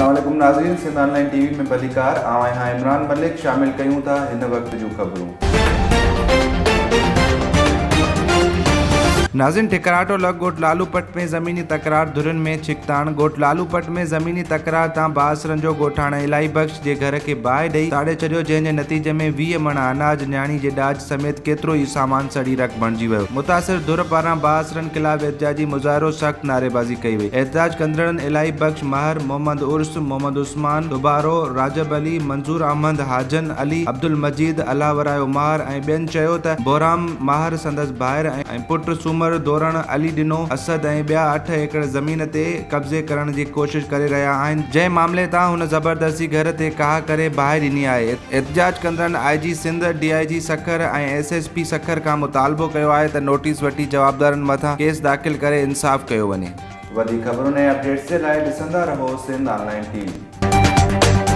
السلام عليڪم ناظرين سنڌ آن لائين ٽي وي ۾ ڀليڪار آئون آهيان عمران ملڪ شامل ڪيون ٿا هن وقت جون خبرون. ناظرين ٺڪراٽو لڳ ڳوٺ لالو پٽ ۾ زميني تڪرار ڌرين ۾ ڇڪتاڻ ڳوٺ لالو پٽ ۾ زميني تڪرار تان بااثرن جو ڳوٺاڻي الاهي بخش جي گهر کي باهه ڏئي ساڙي ڇڏيو جنهن جي نتيجي ۾ 20 مڻ اناج نياڻي جي ڏاج سميت ڪيترو ئي سامان سڙي رک بڻجي ويو. متاثر ڌر پاران بااثرن خلاف احتجاجي مظاهرو، سخت نعريبازي ڪئي وئي. احتجاج ڪندڙن الاهي بخش مهر، محمد عرس، محمد عثمان ڏوبارو، راجب علي، منظور احمد، حاجن علي، عبدالمجيد، الله ورايو مهر ۽ ٻين چيو ته بهرام مهر سندس ڀائر ۽ پٽ سومر دورڻ، علي ڏنو، اسد ۽ ٻيا اٺ ايڪڙ زمين تي قبضي ڪرڻ جي ڪوشش ڪري رهيا آهن، جنهن معاملي تان هن زبردستي گهر تي ڪاهه ڪري باهه ڏني آهي. احتجاج ڪندڙن I G Sindh, D I G Sukkur ۽ S S P Sukkur کان مطالبو ڪيو آهي ته نوٽيس وٺي جوابدارن مٿان ڪيس داخل ڪري انصاف ڪيو وڃي. وڌيڪ خبرن ۽ اپڊيٽس جي لاء ڏسندا رهو سنڌ آن لائين ٽي وي.